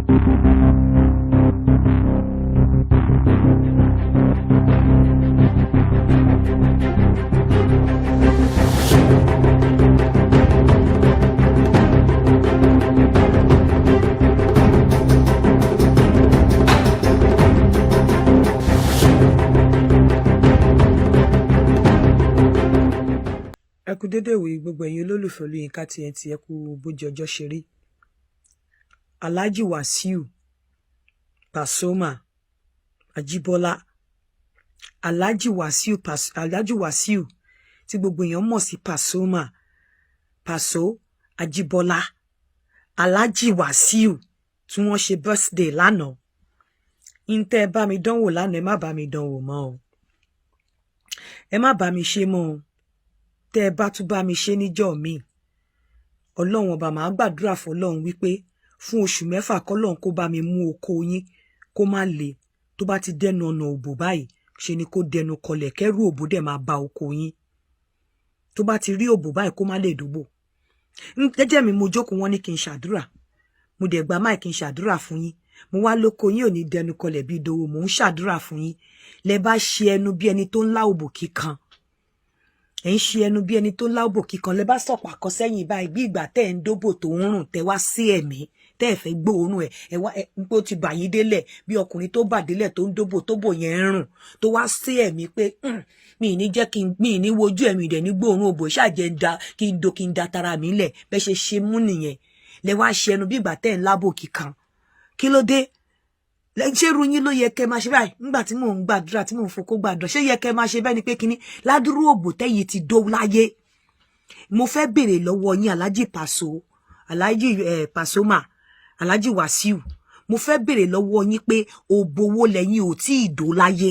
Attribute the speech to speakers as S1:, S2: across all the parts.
S1: Ẹ kú dédé ìwòyí, gbogbo ẹ̀yin olólùfẹ́ Olóyinka TNT. Ẹ kú bójú ọjọ́ ṣe rí. Alhaji Wasiu Pasuma Ajibola, Alhaji Wasiu, Alhaji Wasiu tí gbogbo èèyàn mọ̀ sí Pasuma, Paso Ajibola, Alhaji Wasiu tí wọ́n ṣe birthday lánàá, ń tẹ́ ẹ bá mi dánwò lánàá, ẹ má bá mi dánwò mọ́ o, ẹ má bá mi ṣe mọ́ o. Tẹ́ ẹ bá tún bá mi ṣe níjọ́ míì, Ọlọ́run ọba, màá gbàdúrà fọ́lọ́run wípé fún oṣù 6 kọ́lọ́run kó bá mi mú oko yín kó má le. Tó bá ti dẹnu ọ̀nà òbò báyìí, ṣe ni kó dẹnu kọlẹ̀, kẹ́rù òbò dẹ̀ máa ba oko yín. Tó bá ti rí òbò báyìí, kó má lè dóbò. Jẹ́jẹ́ mi mo jókòó, wọ́n ní kí n ṣàdúrà, mo dẹ̀ gba máì kí n ṣàdúrà fún yín. Mo wá lóko yín ò ní dẹnu kọlẹ̀ bí ìdòwò. Mò ń ṣàdúrà fún yín, lẹ bá ṣe ẹnu bí ẹni tó ń lá òbò kíkan. Ẹ ń ṣe ẹnu bí ẹni tó ń lá òbò kíkan. Lẹ bá sọ̀pà kọ sẹ́yìn báyìí, bí ìgbà tẹ́ ẹ̀ ń dóbò tó ń rùn, tẹ́ wá sí ẹ̀mí tẹ́ ẹ̀ fẹ́ gbóòórùn ẹ̀. Ẹ wá ẹ pé ó ti bà yín délẹ̀, bí ọkùnrin tó bà délẹ̀, tó ń dóbò, tóbò yẹn ń rùn, tó wá sí ẹ̀mí pé mi ní jẹ́ kí n mi ní wojú ẹ̀mí dẹ̀ ní gbóòórùn òbò ṣáàjẹ́ ń da kí n do kí n da tara mi lẹ̀. Bẹ́ẹ̀ ṣe ṣe mú nìyẹn. Lẹ wá ṣe ẹnu bí ìgbà tẹ́ ẹ̀ ń lábò kíkan. Kí ló dé? Ṣé irú yín ló yẹ kẹ́ máa ṣe báyìí nígbà tí mò ń gbàdúrà, tí mò ń fokó gbàdúrà? Ṣé yẹ kẹ́ máa ṣe bẹ́ẹ̀ ni pé kínní ládùúrú òbò tẹ́yìn ti dó láyé? Mo fẹ́ béèrè lọ́wọ́ yín, Alhaji Paso, Alhaji Pasuma, Alhaji Wasiu, mo fẹ́ béèrè lọ́wọ́ yín pé òbò wo lẹ́yìn ò tí ì dó láyé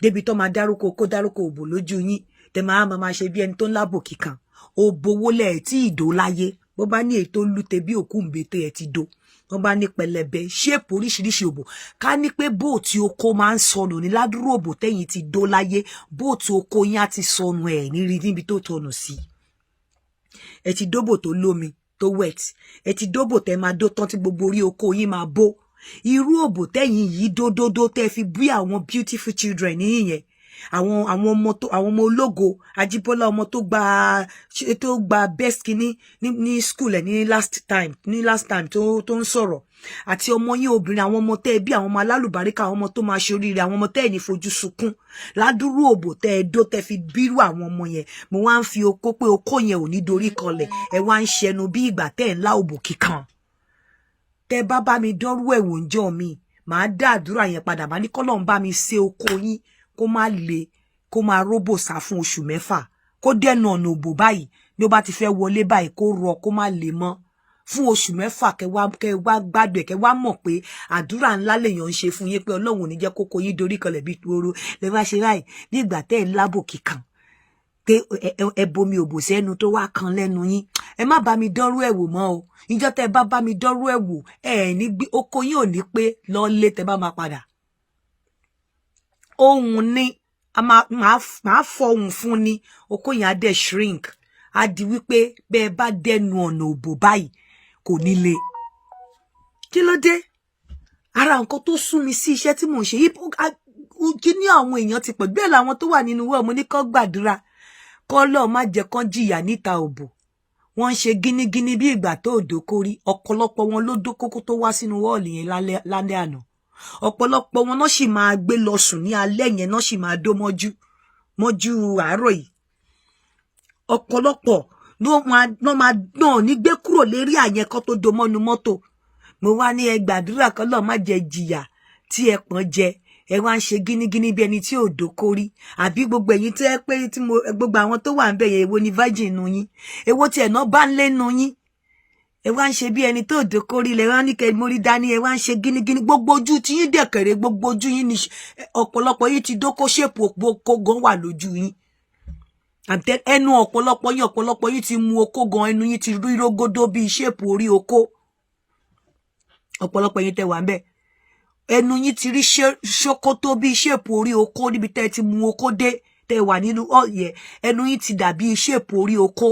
S1: débi tó máa dárúkọ, kó dárúkọ òbò lójú yín, tẹ máa máa ṣe bí ẹni tó ń lábò kíkan? Òbò wo lẹ tí ì dó láyé? Bó bá ní èyí tó lúte bí òkú ńbete, ẹ ti dó. Wọ́n bá ní pẹlẹbẹ, shape oríṣiríṣi òbò, ká ní pé bóòtù oko máa ń sọnù ní ládùúrú òbò tẹ́yìn ti dó láyé, bóòtù oko yín á ti sọnù, ẹ̀ nírí níbi tó tọnù sí. Ẹ ti dóbò tó lómi, tó wet. Ẹ ti dóbò tẹ́ máa dó tán tí gbogbo orí oko yín máa bó. Irú òbò tẹ́yìn yìí dódódó tẹ́ fi bí àwọn beautiful children níyẹn, àwọn ọmọ tó, àwọn ọmọ ológo, Ajíbọ́lá, ọmọ tó gba best kínní ní school ẹ̀ ní last time tó ń sọ̀rọ̀, àti ọmọ yín obìnrin, àwọn ọmọ tẹ́ ẹ bí, àwọn ọmọ alálùbáríkà, àwọn ọmọ tó máa ṣoríire, àwọn ọmọ tẹ́ ẹ ní fojú sunkún. Ládùúrú òbò tẹ́ ẹ dó tẹ́ fi bírú àwọn ọmọ yẹn, mo wá ń fi okó pé okó yẹn ò ní dorí kanlẹ̀. Ẹ wá ń ṣẹnu bí ìgbà tẹ́ ẹ ń lá òbò kíkan. Tẹ́ bá bá mi dánrú ẹ̀wò ńjọ́ mi, màá dá àdúrà yẹn padà. Màá ní kọ́lọ́run bá mi ṣe okó yín kó má le, kó máa róbò sá fún oṣù 6, kó dẹnu ọ̀nà òbò báyìí, bí ó bá ti fẹ́ wọlé báyìí, kó rọ, kó má le mọ́ fún oṣù 6. Kẹ wá gbádùn ẹ, kẹ wá mọ̀ pé àdúrà ńlá lèèyàn ń ṣe fún yín, pé Ọlọ́run ò ní jẹ́ kókó yín dorí kanlẹ̀ bí tóró. Lè wá ṣe báyìí bí ìgbà tẹ́ ẹ̀ ń lábò kíkan, pé ẹ bomi òbò sẹ́nu tó wá kan lẹ́nu yín. Ẹ má bá mi dánrú ẹ̀ wò mọ́ o. Ìjọ́ tẹ́ bá bá mi dánrú ẹ̀ wò, ẹ ní gbé oko yín ò ní pé lọ́lé tẹ́ bá máa padà. Ohun ni a máa fọhùn fún ni, oko yẹn á dẹ̀ shrink, á di wípé bẹ́ẹ̀ bá dẹnu ọ̀nà òbò báyìí, kò ní le. Kí ló dé? Ara nǹkan tó sún mi sí iṣẹ́ tí mò ń ṣe yìí, kí ní àwọn èèyàn ti pọ̀ bẹ́ẹ̀ làwọn tó wà nínú wọ́ọ̀. Mo ní kó gbàdúrà kọ́ lọ́ọ̀ má jẹ́ kán jìyà níta òbò. Wọ́n ń ṣe gínígíní bí ìgbà tó dókórí. Ọ̀pọ̀lọpọ̀ wọn ló dókókó tó wá sínú wọ́ọ̀lì yẹn lálẹ́ àná. Ọ̀pọ̀lọpọ̀ wọn náà sì máa gbé lọ sùn ní alẹ́ yẹn náà, sì máa dó mọ́jú mọ́jú àárọ̀ yìí. Ọ̀pọ̀lọpọ̀ ló máa náà ní gbé kúrò lérí àyẹn kó tó do mọ́nu mọ́tò. Mo wá ní ẹ gbàdúrà kọ́ lọ́ọ́ má jẹ jìyà tí ẹ pọ́n jẹ. Ẹ wá ń ṣe gínígíní bí ẹni tí ò dókórí. Àbí gbogbo ẹ̀yin tó yẹ pé tí mo gbogbo àwọn tó wà ń bẹ̀ yẹn, èwo ni virgin nu yín? Èwo tiẹ̀ náà bá ń lé nu yín? Ẹ wá ń ṣe bí ẹni tó dókórí. Lẹ wá ní kẹ mórí dání. Ẹ wá ń ṣe gínígíní, gbogbo ojú tí yín dẹ̀kẹ̀rẹ̀, gbogbo ojú yín ni ọ̀pọ̀lọpọ̀ yín ti dókó, shape okó gan wà lójú yín. Ẹnu ọ̀pọ̀lọpọ̀ yín, ọ̀pọ̀lọpọ̀ yín ti mu okó gan, ẹnu yín ti rí rógódó bíi shape orí okó. Ọ̀pọ̀lọpọ̀ yín tẹ́ wà ń bẹ̀, ẹnu yín ti rí ṣókótó bíi shape orí okó níbi tẹ́ ti mu okó dé. Tẹ́ wà nínú ọ̀yẹ́, ẹnu yín ti dàbí shape orí okó.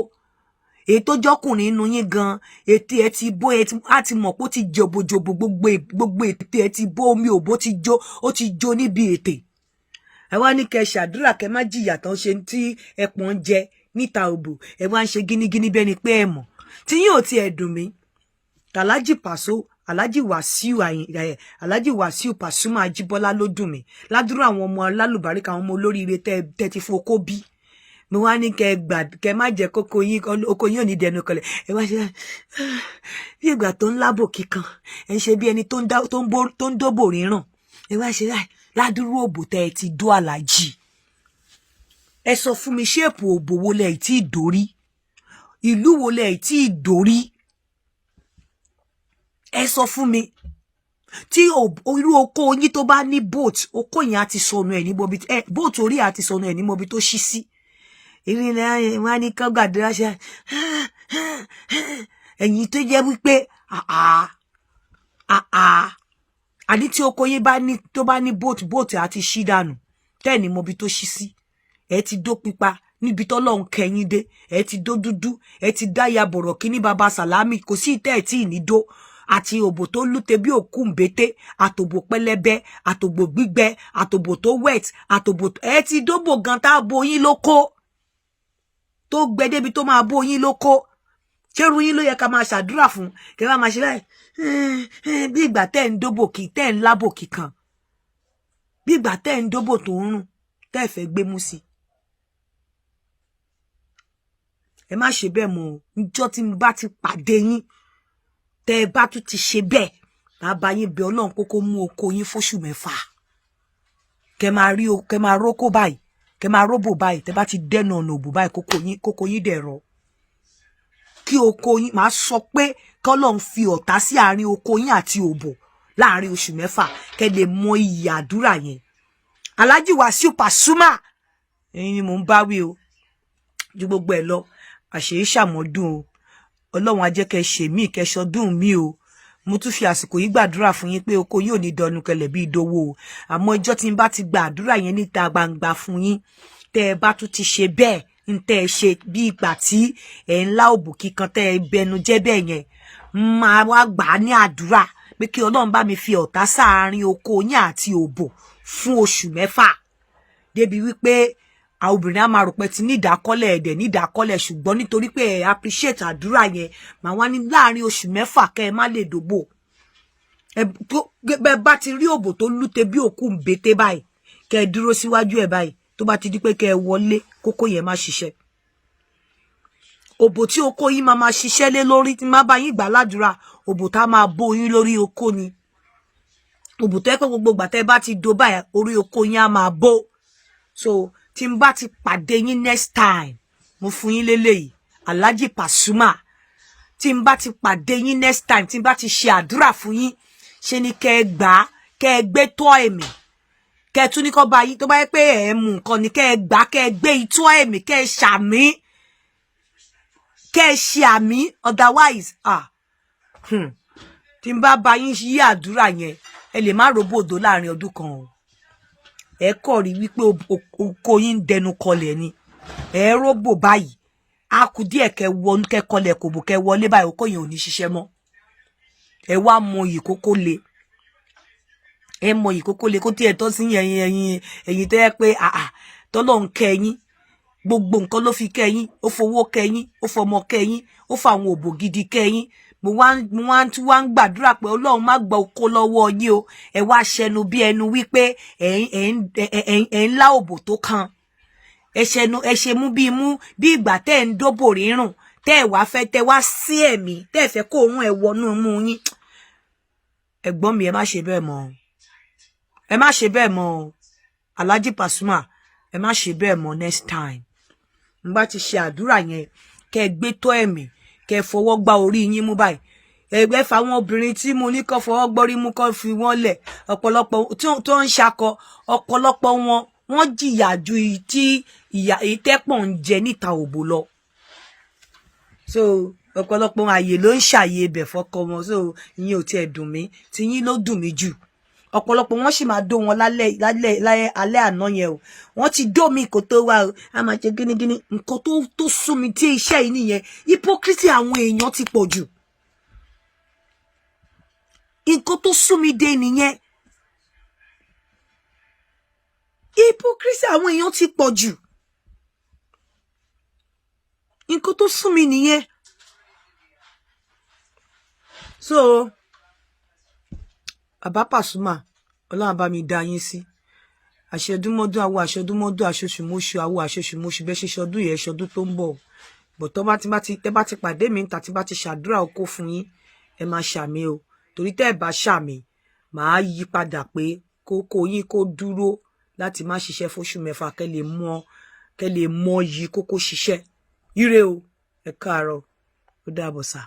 S1: Èyí tó jọkùnrin inú yín gan, ètè ẹ ti bó, ẹ á ti mọ̀ pé ó ti jòbòjòbò, gbogbo ètè ẹ ti bó, omi òbó ti jó, ó ti jó níbi ètè. Ẹ wá ní kẹ́ ṣàdúrà kẹ́ má jìyà tán ṣe tí ẹpọ̀n ń jẹ níta òbò. Ẹ wá ń ṣe gínígíní bẹ́ẹ̀ ni pé ẹ mọ̀ tí yín ò tiẹ̀ dùn mí. Tàlájì Pàṣọ, Alhaji Wàsíù, Alhaji Wàsíù Pasuma Ajíbọ́lá ló dùn mí ládùúrò. Àwọn ọmọ alálùbáríkà, àwọn ọmọ olóríire tẹ ti fokó bí, mo wá ní kẹ́ gbà kẹ́ má jẹ́ kókó yín, oko yín ò ní dẹnu kọlẹ̀. Ẹ wá ṣe bí ìgbà tó ń lábò kíkan, ẹ ń ṣe bí ẹni tó ń dóbò ríràn. Ẹ wá ṣe ládùúrò òbò tẹ ẹ ti dó. Àlàjì, ẹ sọ fún mi, shape òbò wo lẹ tí ì dórí? Ìlú wo lẹ tí ì dórí? Ẹ sọ fún mi. Tí irú oko yín tó bá ní bolt, oko yẹn á ti sọnù ẹ ní mọbi ẹ bolt orí á ti sọnù ẹ ní mọbi tó ṣí sí. Ìrìnlẹ̀ wọn á ní kán gbàdúrà ṣe ẹ̀yìn tó jẹ́ wípé àà àà àní tí oko yín bá ní, tó bá ní bolt, bolt á ti ṣí dànù tẹ́ẹ̀ ní mọbi tó ṣí sí. Ẹ ti dó pípa níbi tọ́lọ́run kẹyìn dé, ẹ ti dó dúdú, ẹ ti dá ya bọ̀rọ̀ kíní baba sàlámì, kò sí ìtẹ́ ẹ̀ tí ì ní dó, àti òbò tó lúte bí òkú ńbété, àtòbò pẹlẹbẹ, àtòbò gbígbẹ, àtòbò tó wet, àtòbò ẹ ti dóbò gan tá a bo yín lóko tó gbẹ débi tó máa bó yín lóko. Ṣérú yín ló yẹ ká máa ṣàdúrà fún, kí wọ́n máa ṣe báyìí bí ìgbà tẹ́ ń dóbò kí tẹ́ ń lábò kíkan, bí ìgbà tẹ́ ń dóbò tó ń rùn tẹ́ ẹ fẹ́ gbé mú sí? Ẹ má ṣe bẹ́ẹ̀ mọ́ o. Níjọ́ tí n bá ti pàdé yín, tẹ́ ẹ bá tún ti ṣe bẹ́ẹ̀, máa bá yín bẹ Ọlọ́run kókó mú oko yín fóṣù 6, kẹ́ máa rí o, kẹ́ máa rókó báyìí, kẹ́ máa róbò báyìí. Tẹ́ bá ti dẹ́nu ọ̀nà òbò báyìí, kókó yín, kókó yín dẹ̀rọ kí oko yín. Máa sọ pé kọ́lọ́run fi ọ̀tá sí àárín oko yín àti òbò láàárín oṣù 6, kẹ́ lè mọ iyì àdúrà yẹn. Alhaji Wasiu Pasuma, ẹ̀yin ni mò ń bá wí o. Ju gbogbo ẹ̀ lọ, àṣeyí ṣàmọ́dún o. Ọlọ́run á jẹ́ kẹ́ ṣe mí kẹ́ ṣọdún mi o. Mo tún fi àsìkò yìí gbàdúrà fún yín pé oko yóò ní dọnu kẹlẹ̀ bí ìdówó o. Àmọ́ ìjọ́ tí n bá ti gba àdúrà yẹn níta gbangba fún yín, tẹ́ ẹ bá tún ti ṣe bẹ́ẹ̀, ń tẹ́ ẹ ṣe bí ìgbà tí ẹ̀ ń lá òbò kíkan, tẹ́ ẹ bẹnu jẹ́ bẹ́ẹ̀ yẹn, máa wá gbà á ní àdúrà pé kí Ọlọ́run bá mi fi ọ̀tá sáàárín oko yín àti òbò fún oṣù 6, débi wípé àwọn obìnrin á máa rò pé ti ní ìdákọ́lẹ̀, ẹ̀dẹ̀ ní ìdákọ́lẹ̀, ṣùgbọ́n nítorí pé ẹ appreciate àdúrà yẹn, màá wá ní láàárín oṣù 6 kẹ́ ẹ má lè dòbò. Ẹ bá ti rí òbò tó lúte bí òkú ń bété báyìí, kẹ́ ẹ dúró síwájú ẹ̀ báyìí, tó bá ti di pé kẹ́ ẹ wọlé, kókó yẹn má ṣiṣẹ́. Òbò tí okó yín máa máa ṣiṣẹ́ lé lórí tí má bá yín gbà ládùúrà, òbò tá máa bó yín lórí okó ni, òbò tó yẹ pé gbogbo ìgbà tẹ́ bá ti do báyìí, orí okó yín á máa bó. So tí n bá ti pàdé yín next time, mo fún yín léléyìí, Alhaji Pasuma, tí n bá ti pàdé yín next time, tí n bá ti ṣe àdúrà fún yín, ṣe ni kẹ́ ẹ gbà á, kẹ́ ẹ gbé tọ́ ẹ̀mí, kẹ́ ẹ tún ní kọ́ bá yín, tó bá yẹ pé ẹ̀ mú nǹkan ni, kẹ́ ẹ gbà, kẹ́ ẹ gbé itọ́ ẹ̀mí, kẹ́ ẹ ṣàmì, kẹ́ ẹ ṣe àmì. Otherwise, ah, tí n bá bá yín yí àdúrà yẹn, ẹ lè má robòdó láàrin ọdún kan o. Ẹ kọ̀ rí wípé oko yín ń dẹnu kọlẹ̀ ni. Ẹ róbò báyìí, á kù díẹ̀ kẹ́ wọnú, kẹ́ kọlẹ̀ kòbò, kẹ́ wọlé báyìí, oko yẹn ò ní ṣiṣẹ́ mọ́. Ẹ wá mọ iyì kókó le, ẹ mọ iyì kókó le kó tí ẹ tọ́ sí ẹ̀yin, ẹ̀yin, ẹ̀yin tó yẹ pé àà tọ́lọ́ ń kẹ́ yín, gbogbo nǹkan ló fi kẹ́ yín. Ó fowó kẹ́ yín, ó fọmọ kẹ́ yín, ó fàwọn òbò gidi kẹ́ yín. Mo wá tún wá ń gbàdúrà pé Ọlọ́run má gba oko lọ́wọ́ yín o. Ẹ wá ṣẹnu bí ẹnu wípé ẹ ń lá òbò tó kan, ẹ ṣẹnu, ẹ ṣe mú bí mú bí ìgbà tẹ́ ẹ ń dóbò rírùn, tẹ́ ẹ wá fẹ́ tẹ́ wá sí ẹ̀mí tẹ́ ẹ fẹ́ kó òun ẹ wọnú mú yín. Ẹ̀gbọ́n mi, ẹ má ṣe bẹ́ẹ̀ mọ́, ẹ má ṣe bẹ́ẹ̀ mọ́. Alhaji Pasuma, ẹ má ṣe bẹ́ẹ̀ mọ́. Next time n bá ti ṣe àdúrà yẹn, kẹ́ ẹ gbé tọ́ ẹ̀mí, kẹ́ ẹ fọwọ́ gbá orí yín mú báyìí. Ẹgbẹ́ fáwọn obìnrin tí mo ní kọ́ fọwọ́ gbọ́rí mú, kọ́ fi wọ́n lẹ̀. Ọ̀pọ̀lọpọ̀ tó ń ṣakọ, ọ̀pọ̀lọpọ̀ wọn, wọ́n jìyà ju tí ìyà ìtẹ́pọ̀ ń jẹ níta òbò lọ. So ọ̀pọ̀lọpọ̀ àyè ló ń ṣàyè ibẹ̀ fọ́kọ wọn. So ìyẹn ò tiẹ̀ dùn mí, tiyín ló dùn mí jù. Ọ̀pọ̀lọpọ̀ wọn sì máa dó wọn lálẹ́ lálẹ́ lálẹ́ alẹ́ àná yẹn o. Wọ́n ti dó mi kò tó wá o. A máa ṣe gínígíní. Nǹkan tó sún mi tí iṣẹ́ yìí nìyẹn. Hypocrisy àwọn èèyàn ti pọ̀ jù. Nǹkan tó sún mi dé nìyẹn. Hypocrisy àwọn èèyàn ti pọ̀ jù. Nǹkan tó sún mi nìyẹn. So bàbá Pasuma, Ọlọ́run bá mi dá yín sí. Àṣẹdúnmọ́dún àwọ àṣẹdúnmọ́dún, àṣoṣùmọ́ṣù àwọ àṣoṣùmọ́ṣù. Bẹ́ẹ̀ ṣe ṣọdún yẹn, ṣọdún tó ń bọ̀ bọ̀. Tó bá ti bá ti tẹ́ bá ti pàdé mi níta, tí bá ti ṣàdúrà oko fún yín, ẹ máa ṣàmì o, torí tẹ́ ẹ bá ṣàmì, màá yí padà pé kókó yín kó dúró láti má ṣiṣẹ́ fóṣù 6, kẹ́ lè mọ yìí kókó ṣiṣẹ́. Ire o, ẹ káàárọ̀, ó dàbọ̀ sà.